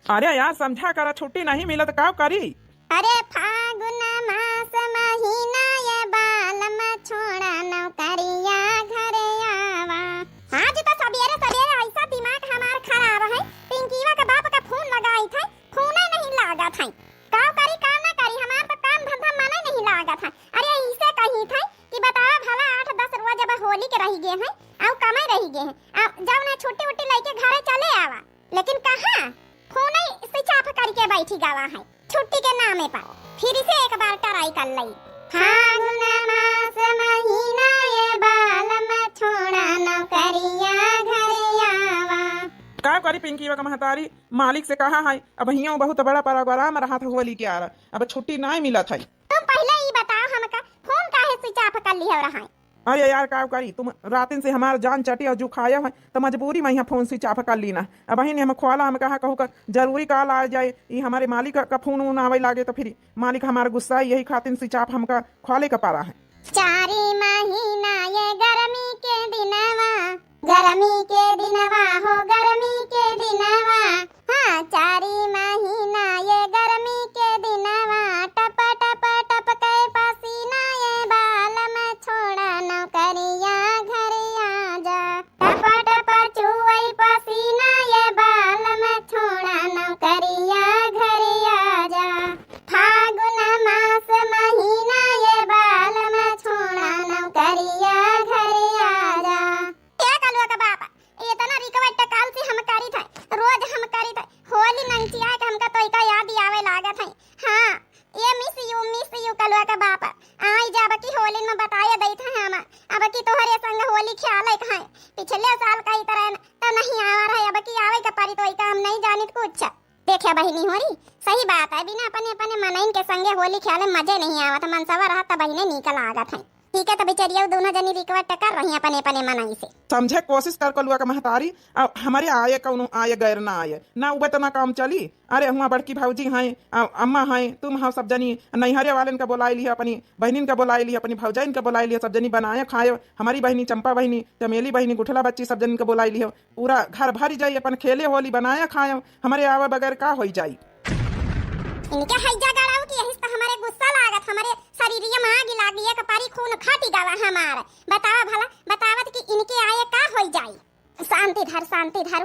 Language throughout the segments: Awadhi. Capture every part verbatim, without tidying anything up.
अरे यार, समझा करा, छुट्टी नहीं मिलत, का करी? अरे फागुन मास महीना ये बालम, छोड़ा नौकरिया घरे आवा। आज तो सबेरे सबेरे ऐसा दिमाग हमार खराब है, पिंकीवा के बाप का फोन लगाई थे, फोने नहीं लागत है। का करी का ना करी, हमार तो काम धंधा मने नहीं लागत है। अरे इसे कही थे कि बतावा भला, आठ दस रोज अब होली के रही गए हैं, अउ कमे रही गए हैं, अब जाओ ना छुट्टी उट्टी लेके घरे चले आवा। लेकिन कहाँ, फोन ही switch off करके बैठी गवा है छुट्टी के नामे पर। फिर से एक बार try कर लई। फागुन मास महीना ये बालम, छोड़ा नौकरिया घरे आवा। का करी पिंकीवा का महतारी, मालिक से कहा है, अब हियों बहुत बड़ा program रहत है होली के आरा, अब छुट्टी नाहीं मिलत है। तुम पहले ई बताओ हमका, फोन काहे switch off कर लिहे रहा है? अरे यार, का करी, तुम रातिन से हमार जान चटी और जू खाया है, तो मजबूरी में यहाँ फोन switch off कर लीना। अब बहिन, हम खोला, हम कहा कहू का जरूरी call आ जाए, ई हमारे मालिक का फोन उन आवे लागे, तो फिर मालिक हमार गुस्सा, यही खातिर switch off हमका खोले का पड़ा है। चारी महीना ये गर्मी के दिनवा, गर्मी के दिनवा हो, गर्मी के दिनवा, हाँ, चारी महीना ये गर्मी के दिनवा, टप टप टप के पसीना ये बालम, छोड़ा नौकरिया घरे आजा। टप टप चुवई पसीना ये बालम, छोड़ा नौकरिया घरे आजा। फागुन मास महीना ये बालम, छोड़ा नौकरिया घरे आजा। ए कलुआ का बाप, इतना request काल से हम करी थे, रोज हम करी थे, होली नंचिया के हमका तो इका याद आवे लागत है। हाँ, ये miss you, miss you कलुआ का बाप, आई जा अब की होली में बताए दई थे हम, अब की तोहरे संग होली खेले के है। पिछले साल कही तरह तो नहीं आवा रहे, अब की आवे के परी, तो इका हम नहीं जानित कुछ। देखे बहिनी होरी, सही बात है, बिना अपने अपने मनइन के संगे होली खेले मजे नहीं आवत, मनसवा रहत त बहिने नीक लागत है। ठीक है, तो बिचरिया दोनों जनी request कर रही अपने अपने मनई से। समझे कोशिश कर कलुआ का महतारी, अब हमरे आए कौनो आए गैर ना आए, ना उबे तो ना काम चली। अरे हुआ बड़की भौजी हैं, अ-, अम्मा हैं, तुम हो सब जनी, नैहरे वालन का बोलाई लिहे, अपनी बहिनिन का बोलाई लिहे, अपनी भौजाइन का बोलाई लिहे, सब जनी बनाए खाए, हमारी बहिनी चंपा बहिनी, चमेली बहिनी, गुठला बच्ची, सब जनी का बोलाई लिहे। पूरा घर भर जाई, अपन खेले होली बनाया खाया, हमरे आवे बगैर का होई जाई? इनके हैजा गड़ाऊ की यही से तो हमरे गुस्सा लागत, हमरे शरीरिया में आग लागी, एक पारी खून खटी गवा हमार। बतावा भला, बतावत कि इनके आए का होई जाई? शांति धर, शांति धर,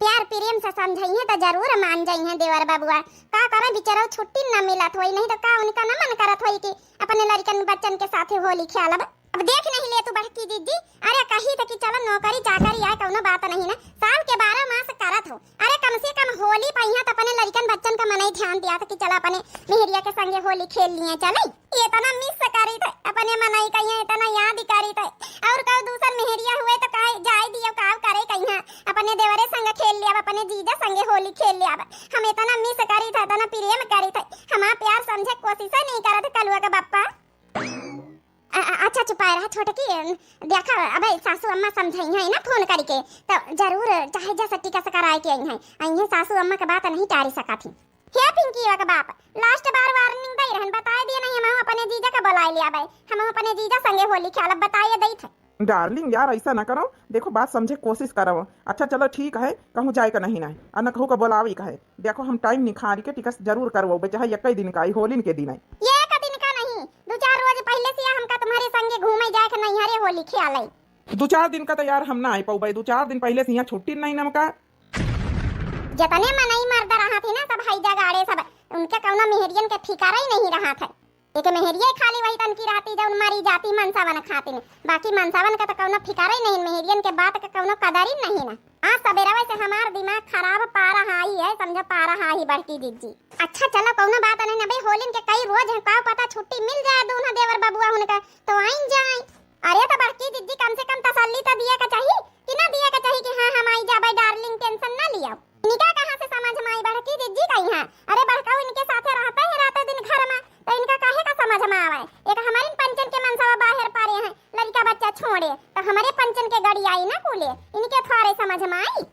प्यार प्रेम से समझइहे तो जरूर मान जइहे देवर बबुआ। का करे बिचारा छुट्टी न मिलत होई, नहीं तो का उनका न मन करत होई कि अपने लड़कन बच्चन के साथे होली खेलब? अब देख नहीं ले तू बड़की दीदी, अरे कही त कि चलो नौकरी चाकरी आए, कौनो बात नहीं ना, साल के बारह मास करत हो, अरे कम से कम होली पहिया त अपने लड़कन बच्चन का मनई ध्यान दिया था कि चलो अपने मेहरिया के संगे होली खेल लिए चले। ये इतना miss करी थे अपने मनई का, ये इतना याद करी थे, और कहू दूसर मेहरिया हुए तो कहे जाए दियो, का करे कहीं अपने देवरे संग खेल लिया, अपने जीजा संगे होली खेल लिया। हम इतना miss करी थे, इतना प्रेम करी थे, हमार प्यार समझे कोशिश नहीं करत कलुआ का बप्पा। अ-, अ-, अच्छा, चुपाए रहा छोटकी, अ, देखा, अबे सासू अम्मा समझइहैं ना फोन करिके, तो जरूर चाहे जैसा टिकस कराए के अइहैं, अइहैं सासू अम्मा के बात नहीं टारी सकत ही। हे पिंकी के बाप, last बार warning दई रहन, बताए दिए नहीं, हम अपने जीजा का बुलाए लिया बे, हम अपने जीजा संगे होली खेलब, बताए दई थे। Darling यार, ऐसा ना करो, देखो बात समझे कोशिश करो। अच्छा चलो ठीक है, कहूँ जाए का नहीं ना, और न कहूँ का बुलावे का है। देखो, हम time निकाल के टिकस जरूर करवाओ, चाहे एक ही दिन का, ई होलिन के दिन है। ये एक दिन का नहीं, दो चार रोज पहले से हमका तुम्हारे संगे घूमे जाए के नैहरे होली खेले। दो चार दिन का तो यार हम ना आई पाऊ भाई, दो चार दिन पहले से यहाँ छुट्टी नहीं नमका। जितने मनई मर्द रहा थी ना, सब हैजा गाड़े सब, उनके कौनो मेहरियन के फिकर ही नहीं रहा था। एक मेहरिये खाली वही तन की रहती जौन मरी जाती मनसावन खातिन, बाकी मनसावन का तो कौनो फिकर ही नहीं, मेहरियन के बात का कौनो कदर ही नहीं ना। आज सबेरवे से हमार दिमाग खराब पा रहा ही है, समझो पा रहा ही बड़की दीदी। अच्छा चलो कौनो बात नहीं ना बे, होलिन के कई रोज है, का पता छुट्टी मिल जाए दूना देवर बबुआ उनका तो आइन जाए। अरे तो बड़की दीदी कम से कम तसल्ली तो दिए का चाहिए कि ना दिए का चाहिए कि हाँ हम आई जाबे darling, tension ना लिया। इनका कहाँ से समझ में आई बड़की दीदी का यहाँ? अरे बड़काऊ इनके साथे रहते हैं रातों दिन घर में, तो इनका काहे का समझ में आवे? एक हमारे पंचन के मनसवा बाहर पारे हैं, लड़का बच्चा छोड़े, तो हमारे पंचन के गड़ी आई ना कूले, इनके थोड़े समझ में आई।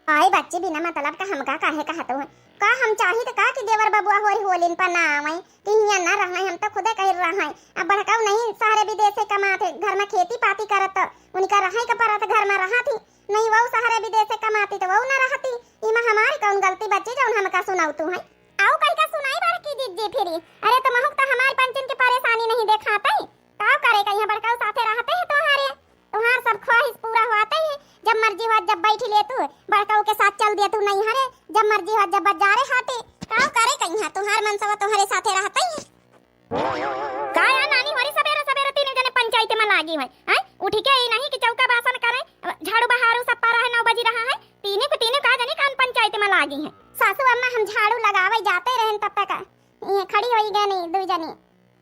आई बच्ची, बिना मतलब का हमका काहे कहत हो? का हम चाही तो का कि देवर बबुआ होरी होलिन पर ना आवे, कि हियाँ ना रहना, हम तो खुदे कह रहा है। अब बड़काऊ नहीं शहरे विदेशे कमात है, घर में खेती पाती करत, उनका रहे का परत, घर में रहा थी, नहीं वो शहरे विदेशे कमाती तो वो ना रहती, इमा हमारी कौन गलती? लागी है, हैं? उठिके ई नहीं कि चौका बासन करे, झाड़ू बहारू सब परा है, नौ बजी रहा है, तीने को तीने का जाने कौन पंचायत में लागी है। सासू अम्मा, हम झाड़ू लगावे जाते रहन तब तक ये खड़ी होई गए नहीं दुई जनी,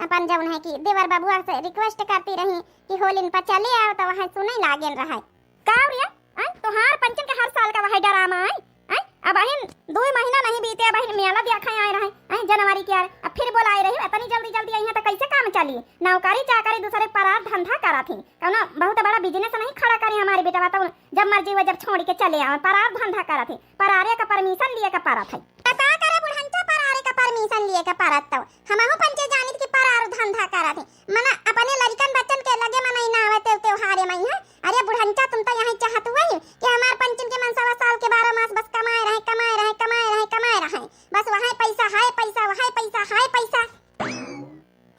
अपन जौन है कि देवर बबुआ से request करती रही कि होलिन पर चले आओ, तो वहाँ सुने लागेन रहे। का रे, हैं? तोहार पंचन के हर साल का वही drama है, हैं? अबहिन दुई महीना नहीं बीते, अबहिन मेला देखे आए रहे, हैं? जनवरी के आए, अब फिर बोलाए रही, इतनी जल्दी जल्दी आई है तो कैसे काम चली? नौकरी चाकरी दूसरे परार धंधा करत ही, कौनो बहुत बड़ा business नहीं खड़ा करे हमारे बेटवा, तो जब मर्जी हुआ जब छोड़ के चले आवे, परार धंधा करत ही, परारे का permission लिए का परत है। तो का करे बुढ़ंचा, परारे का permission लिए का परत, तो हमहू पंचे जानित कि परार धंधा करत ही, मना अपने लड़िकन बच्चन के लगे मनई ना आवे ते त्योहारे मई है। अरे बुढ़ंचा, तुम तो यही चाहत हुए ही कि हमार पंचन के मनसवा साल के बारह मास बस कमाए रहे, कमाए रहे, कमाए रहे, कमाए रहे, बस वही पैसा, हाय पैसा, वही पैसा, हाय पैसा।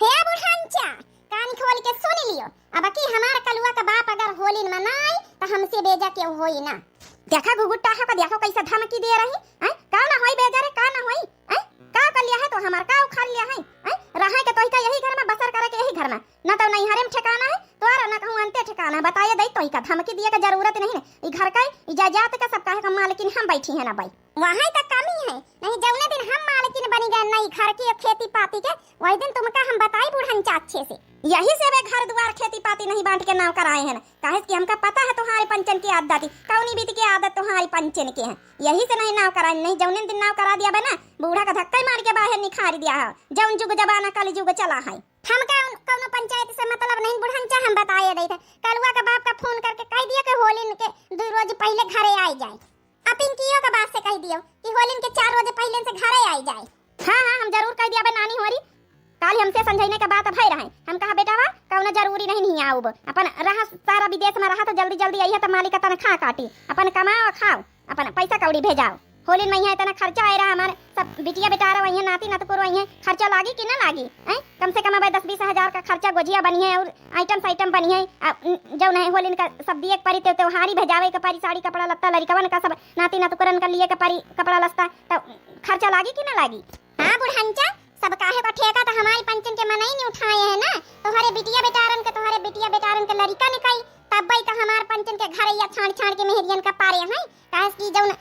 हे बुढ़ंचा, कान खोल के सुन लियो, अब की हमार कलुआ का बाप अगर होलिन मनाई तो हमसे बेजा केहू होई ना। देखा घुघुट्टा है का, देखो कैसे धमकी दे रही, हैं? का ना होई बेजा रे, का ना होई, हैं? का कर लिया है तो हमार, का उखाड़ लिया है, हैं? रहे के तोही का यही घर में, बसर करे के यही घर में, ना तो नैहरे में ठिकाना है तोहरा, ना कहूँ अंते ठिकाना है। बताइए दई, तोही का धमकी दिए के जरूरत नहीं है। ई घर का, ई जायदाद का सब काहे का मालकिन हम बैठी है ना बाई। वहाँ तो कमी है, नहीं जौने दिन हम मालकिन बनी गए नई घर की खेती पाती के, वही दिन तुमका हम बताई बुढ़ंचा अच्छे से। यही से वे घर दुआर खेती पाती नहीं बांट के नाव कराए हैं ना, काहे कि हमका पता है तुम्हारे पंचन की आदत, कौनी बीत की आदत तुम्हारे पंचन के है, यही से नहीं नाव कराए, नहीं जौने दिन नाव करा दिया बे ना, बूढ़ा का धक्का ही मार के बाहर निखार दिया है। जौन जुग जमाना कल जुग चला है। हमका उन, कौनो पंचायत से मतलब नहीं बुढ़ंचा, हम बताए देते। कलुआ का बाप का फोन करके कह दिया कि होलिन के दो रोज पहले घरे आई जाए। आ पिंकियो का बाप से कह दियो कि होलिन के चार रोज पहले से घरे आई जाए। हाँ, हाँ, हम जरूर कह दिया बे नानी होरी। काल हमसे समझाइने के बात भय रहे। हम कहा, "बेटावा, कौनो जरूरी नहीं, नहीं आउब। अपन रहा सारा विदेश में रहा तो जल्दी जल्दी आई है तो मालिक का तनख्वाह काटी। अपन कमाओ, खाओ, अपन पैसा कौड़ी भेजाओ। होलिन में यहाँ इतना खर्चा आए रहा हमारे, सब बिटिया बेटारा वही है, नाती नतकुर वही है, खर्चा लागी कि ना लागी? हैं? कम से कम अब दस बीस हजार का खर्चा गोजिया बनी है और आइटम साइटम बनी है, आ, न, जौन है होलिन का सब दिए के परी, ते त्योहारी भेजावे के परी, साड़ी कपड़ा लत्ता लड़िकवन का सब नाती नतकुरन का लिए के परी कपड़ा लत्ता, तो खर्चा लागी कि ना लागी?" हाँ बुढ़ंचा, सब काहे का ठेका तो हमारी पंचन के मनई नहीं उठाए है ना, तोहरे बिटिया बेटारन के, तोहरे बिटिया बेटारन के लड़िका निकाई, तब भाई तो हमार पंचन के घर या छाड़ छाड़ के मेहरियन का पारे हैं, काहे कि जौन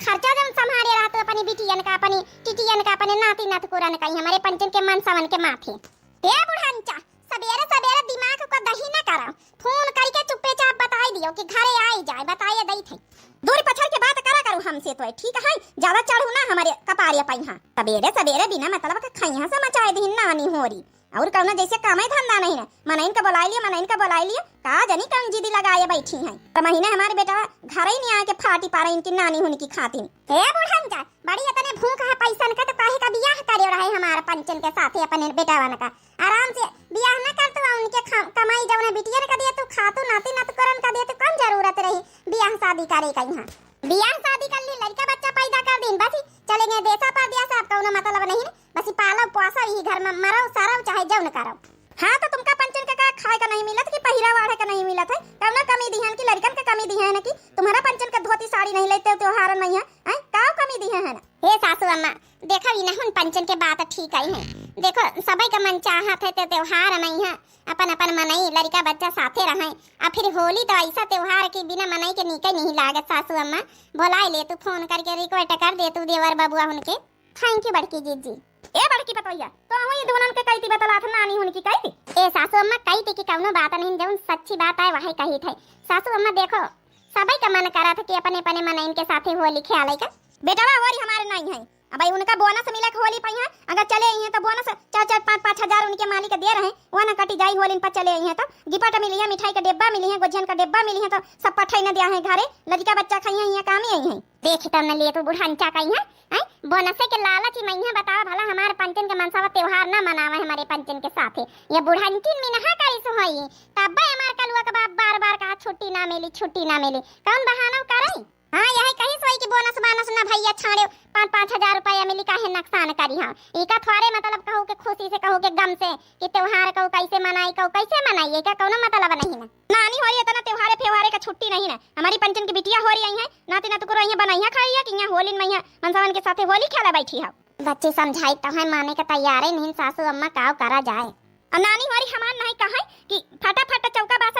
खर्चा जौन संभाले रहा तो अपनी बिटियन का, अपनी टिटियन का, अपने नाती नतकुरन का, हमारे पंचन के मनसवन के माथे। ए बुढ़ंचा, सबेरे सबेरे दिमाग को दही न करा, फोन करके चुप्पे चाप बताई दियो कि घरे आई जाए, बताइए दई थे। दूर पछड़ के बात करा करू हमसे तो, ठीक है? ज्यादा चढ़ू ना हमारे कपारे पइहा। सबेरे सबेरे बिना मतलब का खइहा से मचाए दिहिन नानी होरी। और कौनो जैसे कामे धंधा नहीं ना, मनइन का बोलाई लिया, मनइन का बोलाई लिया, का जनी कौन जिदी लगाए बैठी हैं। तो महीने हमारे बेटवा घर ही नहीं आके फाटी पारा इनकी नानी होने की खातिर। हे बुढ़ंचा, बड़ी इतने भूख है पैसन का तो काहे का बियाह करे रहे हमारे पंचन के साथे अपने बेटवन का। आराम से बियाह न कर तू, उनके खा-, कमाई जौने बिटियन का दे तू, खा तू, नाती नतकुरन का दे तू, कौन जरूरत रही बियाह शादी करे का यहाँ? बियाह शादी कर ली, लड़का बच्चा पैदा कर दीन, बस ही चले गए देशा परदेश, अब कौनो मतलब नहीं, बस ही पालो पोसो यही घर में, मरो सरो चाहे जौन करो। हाँ, तो तुमका पंचन के का खाए का नहीं मिलत कि पहिरा वाढ़े का नहीं मिलत है? कौनो कमी दिहन कि लड़कन के कमी दिहन कि तुम्हारा पंचन के धोती साड़ी नहीं लेते हो त्योहार में है, हैं? का कमी दिहन? हे सासू अम्मा, देखा इनहुन पंचन के बात ठीक आई है। देखो सबई का मन चाहत है ते त्योहार नहीं है, अपन अपन मनई लड़का बच्चा साथे रहे। आ फिर होली तो ऐसा त्योहार कि बिना मनई के नीके नहीं लागत। सासू अम्मा बोलाए ले तू, फोन करके request कर दे तू देवर बबुआ हुन के। Thank you बड़की जीजी। ए बड़की पतोहिया, तो हूँ ये दोनन के कइती बतलात नानी हुन की कइती। ए सासू अम्मा कइती कि कौनो बात नहीं, जौन सच्ची बात है वही कही थे। सासू अम्मा देखो, सबई का मन करत है कि अपने अपने मनइन के साथे होली खेले का। बेटवा होरी हमारे नहीं है, अब भाई उनका बोनस मिले के होली पइहा, अगर चले आई हैं तो बोनस चार चार पाँच पाँच हजार उनके मालिक दे रहे, वो ना कटी जाई। होलिन पर चले आई हैं तो गिफ्ट मिली है, मिठाई का डिब्बा मिली है, गोजियन का डिब्बा मिली है, तो सब पठाई न दिया है घरे, लड़का बच्चा खाई है, यहाँ काम ही आई है। देख तब न ले तू बुढ़ंचा कही है, हैं? बोनसे के लालच ही मइहा बतावा भला हमार पंचन के मनसवा त्योहार ना मनावे हमारे पंचन के साथे। ये बुढ़ंचिन मिनहा करी सुहाई, तब्बे हमार कलुआ के बाप बार बार कहा छुट्टी ना मिली, छुट्टी ना मिली। कौन बहाना करे? हाँ, यही कही सोई कि बोनस बानस ना भैया छाड़े, पाँच पाँच हजार रुपया मिली, काहे नुकसान करी हम। इका थोड़े मतलब कहू के खुशी से, कहू के गम से कि त्योहार कहू कैसे मनाई, कहू कैसे मनाई, इका कौनो मतलब नहीं ना। नानी होरी इतना त्योहारे फेवारे का छुट्टी नहीं ना। हमारी पंचन की बिटिया होरी आई है, नाती नतकुर आई है, बनैया खाई है कि यहाँ होलिन में यहाँ मनसवन के साथे होली खेला बैठी है। बच्ची समझाई तो है, माने के तैयार ही नहीं सासू अम्मा, काव करा जाए। और नानी होरी हमार नहीं कहे कि फटाफट चौका बास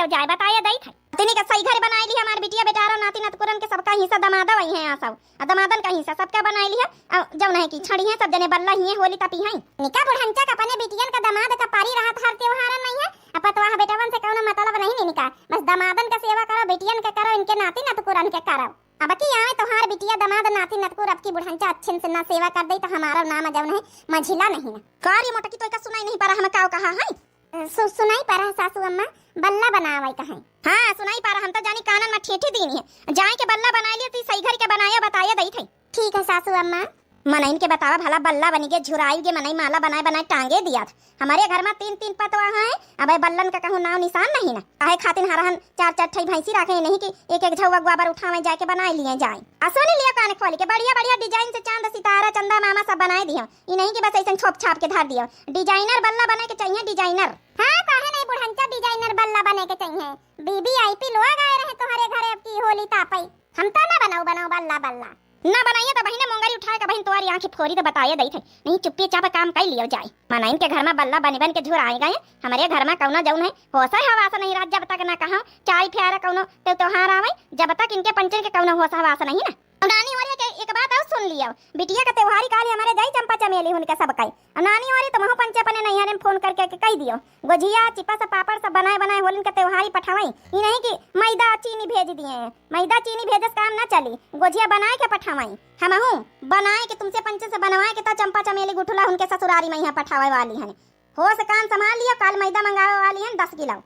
तो जाए बताए दई थे। तिनी के सही घर बनाई ली हमार बिटिया बेटारा नाती नतकुरन के सबका हिस्सा दमादा वही है आसव। आ दमादन का हिस्सा सबका बनाई ली है। आ जौन है कि छड़ी है सब जने बल्ला ही है होली तपी है। निका बुढ़ंचा का अपने बिटियन का दमाद का पारी रहत हर त्योहारन नहीं है। अब पतवाह बेटवन से कौनो मतलब नहीं निका। बस दमादन का सेवा करो, बिटियन के करो, इनके नाती नतकुरन के करो। अब की आवे तोहार बिटिया दमाद नाती नतकुर अब की बुढ़ंचा अच्छे से ना सेवा कर दे तो हमारा नाम जौन है मझिला नहीं ना। का रे मोटकी तो का सुनाई नहीं पड़ा हम का कहा है? सु-, सुनाई पड़ा सासू अम्मा, बल्ला बनावे का है। हाँ, सुनाई पड़ा, हम तो जानी कानन में ठेठी दीनी है। जाए के बल्ला बनाए लियो, ती सही घर के बनाया बताया दई थे। ठीक है सासू अम्मा। मनइन के बतावा भला बल्ला बनी गे, झुराई गे, मनई माला बनाए बनाए टांगे दिया था। हमारे घर में तीन तीन पतवा हैं, अब बल्लन का कहूँ नाव निशान नहीं ना। काहे खातिर हरहन चार चार ठई भैंसी राखे नहीं कि एक एक झौवा गोबर उठावे जाए के बनाए लिए जाए। आ सुन लियो कान खोल के, बढ़िया बढ़िया design से चांद सितारा चंदा मामा सब बनाए दियो। ई नहीं कि बस ऐसन छोप छाप के धर दियो। Designer बल्ला बने के चाहिए, designer। हाँ, काहे नहीं बुढ़ंचा designer बल्ला बने के चाहिए। वी वी आई पी लोग आए रहे तुम्हारे घरे अब की होली तापई। हम तो ना बनाऊ, बनाऊ बल्ला बल्ला। ना बनाइए तो बहिने मोंगरी उठाए का बहिन तुम्हारी आंखें फोरी तो बताए दई थे। नहीं चुप्पी चाप काम कर लियो जाए। मनइन के घर में बल्ला बनी बन के झुराए गए। हमारे घर में कौनो जौन है होश है हवास नहीं रात जब तक ना कहा चाय प्यारा कौनो ते त्योहार आवे जब तक इनके पंचन के कौनो होश हवास नहीं ना। अब नानी हो रही है कि एक बात और सुन लियो, बिटिया का त्योहारी काल हमारे जाई चंपा चमेली हुन के सब कई। अब नानी हो रही तुमहू पंचे अपने नैहरे में फोन करके के कह दियो, गोझिया चिपस पापड़ सब बनाए बनाए होलिन के त्योहारी पठावई। ई नहीं कि मैदा चीनी भेज दिए हैं, मैदा चीनी भेजे से काम ना चली, गोझिया बनाए के पठावई। हमहू बनाए के तुमसे पंचे से बनवाए के तो चंपा चमेली गुठुला उनके ससुरारी में यहाँ पठावे वाली हन। होश कान संभाल लियो, काल मैदा मंगावे वाली हन दस किलो।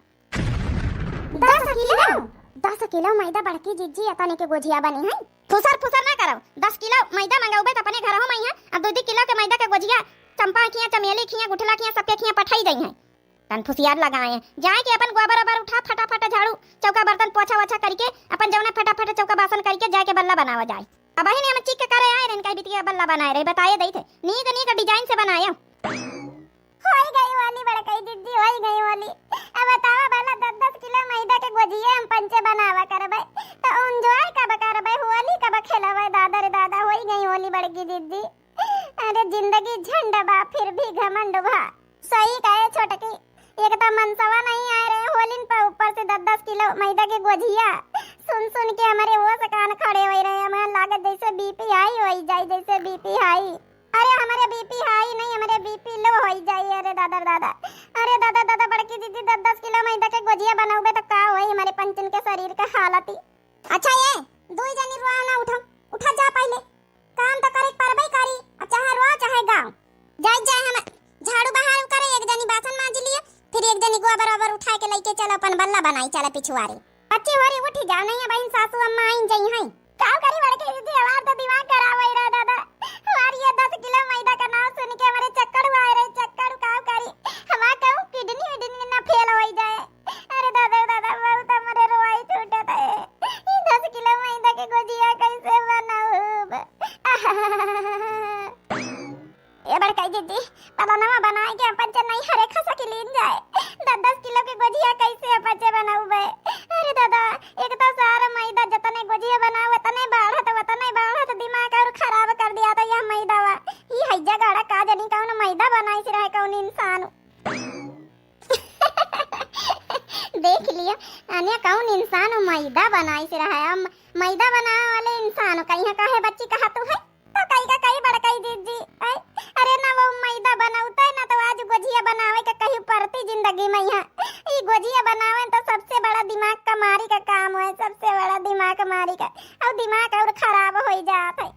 दस किलो? दस किलो मैदा बड़की जिज्जी अतने के गोझिया बनी है। फुसर फुसर ना करो, दस किलो मैदा मंगौबे तो अपने घरहू में है, अब दो दो किलो के मैदा के गोझिया चंपा खिया, चमेली खिया, गुठला खिया, सबके खिया पठाई दई है। तन फुसियार लगाए, जाए के अपन गोबर ओबर उठा, फटाफट झाड़ू चौका बर्तन पोछा वोछा करके अपन जौने फटाफट चौका बासन करके जाए के बल्ला बनावा जाए। अब बहिन हम चीख के करे आए रहन, कहीं बिटिया बल्ला बनाए रहे, बताए दई थे, नीक नीक design से बनाए। होई गई होली बड़कई जिज्जी, होई गई होली। अब बतावा भला दस दस किलो मैदा के गोझिया हम पंचे बनावा करबे, तो enjoy कब करबे, होली कब खेलबे? दादा रे दादा, होई गई होली बड़की जिज्जी। अरे जिंदगी झंड बा, फिर भी घमंड बा। सही कहे छोटकी, एक तो मनसवा नहीं आए रहे होलिन पर, ऊपर से दस दस किलो मैदा के गोझिया। सुन सुन के हमारे होश कान खड़े होई रहे, हमारे लागत जैसे बीपी हाई होई जाई, जैसे बीपी हाई। अरे हमारे बीपी हाई नहीं, हमारे बीपी लो होई जाई। अरे दादा रे दादा, अरे दादा दादा, बड़की दीदी दस दस किलो मैदा के गोझिया बनौबे तो का होई हमारे पंचन के शरीर के हालत ही। अच्छा ये दुई जनी रोआ ना, उठा, उठा जा पहले, काम तो करे के परबे करी, अब चाहे रोआ चाहे गाओ। जाई जाए हम झाड़ू बहारू करे, एक जनी बासन मांज लिए, फिर एक जनी गोबर ओबर उठा के लेके चलो अपन बल्ला बनाई चले पिछुआरे। बच्ची होरी उठी जाओ, नहीं बहिन सासू अम्मा आइन जई हैं। का करी बड़की दीदी, हमार तो दिमाग खराब होई रहा दादा। हमार ये दस किलो मैदा का नाम सुन के हमारे चक्कर हुआ रहे, चक्कर। का करी, हमार कहूँ kidney विडनी ना fail होई जाए। अरे दादा दादा, बहुत हमारे रोवाई छूटत है। ई दस किलो मैदा के गोझिया कैसे बनाऊब? ए बड़काई दीदी, पलनवा बनाए के अपन से नहीं हरे खसा के लीन जाए। दस दस किलो के गोझिया कैसे अपन से बनाऊबे? अरे दादा, एक तो सारा मैदा जतने गोझिया बनाओ, उतने बाढ़त, उतने बाढ़त दिमाग और खराब कर दिया था यह मैदावा। ई हैजा गाड़ा का जनी कौन मैदा बनाई से रहे, कौन इंसान। देख लिया, अने कौन इंसान मैदा बनाई से रहा है। हम मैदा बनावे वाले इंसान कहीं कहे बच्ची कहा तू है? तो कई का कई बड़काई दीदी, ऐ, अरे ना वो मैदा बनावता है ना तो आज गोझिया बनावे के कहीं पड़ती जिंदगी में यहाँ। ई गोझिया बनावे तो सबसे बड़ा दिमाग का मारी का काम है, सबसे बड़ा दिमाग मारी का। और दिमाग और खराब हो जात है।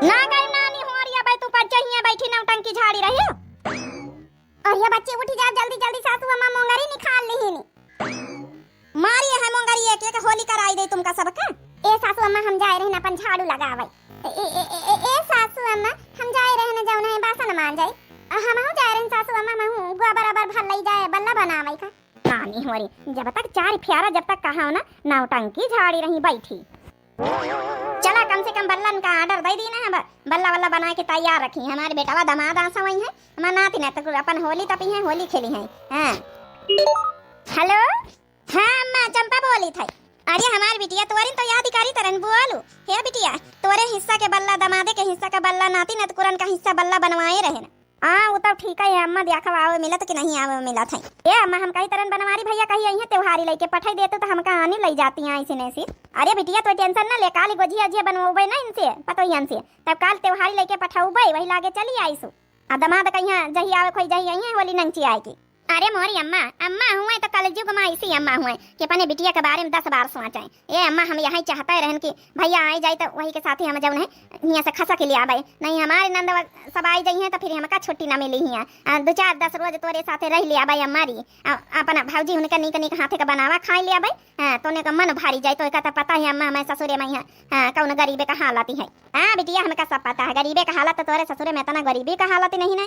ना गई नानी हो रही है, तू पंचे हिया बैठी नौटंकी झाड़ी रही हो। अरे बच्ची उठी जाओ जल्दी जल्दी, सासू अम्मा मोंगरी निकाल लिहिनी। मारी है मोंगरी एक एक होली कराई दे तुमका सबका। ए सासू अम्मा हम जाए रहन अपन झाड़ू लगावे। ए, ए, ए, ए, ए, ए सासू अम्मा हम जाए रहन जौन है बासन मांजे। अ, हमहू जाए रहन सासू अम्मा, हमहू गोबर अबर भर लई जाए बल्ला बनावे का। नानी हो रही, जब तक चार प्यारा जब तक कहा हो ना, नौटंकी झाड़ी रही बैठी। चला कम से कम बल्लन का order दे दी ना, हम बल्ला वल्ला बना के तैयार रखी। हमारे बेटावा दमाद आसा वही है, हमार नाती ना तो अपन होली तपी है, होली खेली है। हाँ। हेलो, हाँ अम्मा चंपा बोली था। अरे हमार बिटिया तोरिन तो याद करी तरन बोलू। हे बिटिया, तोरे हिस्सा के बल्ला, दमादे के हिस्सा का बल्ला, नाती नतकुरन का हिस्सा बल्ला बनवाए रहे ना। हाँ, उ तउ ठीक है अम्मा, देखब आवे मिलत कि नहीं आवे मिलत है। ए अम्मा, हम कही तरन बनवारी भइया कही अइहें त्योहारी लइके पठाई देतू त हमका आनी लइ जाती हैं ऐसी नैसी। अरे बिटिया, तू tension न ले, काल गोझिया उझिया बनवउबे न इनसे, पतोहियन से, तब काल त्योहारी लइके पठउबे, वही लागे चली आइसु। आ दमाद कहिया जही आवे खोई जही अइहें होली नंची आए की। अरे मोरी अम्मा, अम्मा हुए त कलजुग मा ऐसी अम्मा हुए कि अपने बिटिया के बारे में दस बार सोचें। ए अम्मा, हम यही चाहते रहन कि भइया आई जाए त वही के साथे हम जउन है हियाँ से खसक ले आबे, नहीं हमारे नंदवा सब आई जइहें त फिर हमका छुट्टी न मिली हियाँ। आ, दो चार दस रोज तोरे साथे रह ले आबे अम्मा री। आ, अपना भौजी उनका नीक नीक हाथे का बनावा खाए ले आबे। हाँ, तोने का मन भारी जाए, तो एका त पता है अम्मा, हमें ससुरे में है, हाँ, कौन गरीबे का हालत है। हाँ बिटिया, हमका सब पता है, गरीबे का हालत तो तोरे ससुरे में इतना गरीबी का हालत नहीं है।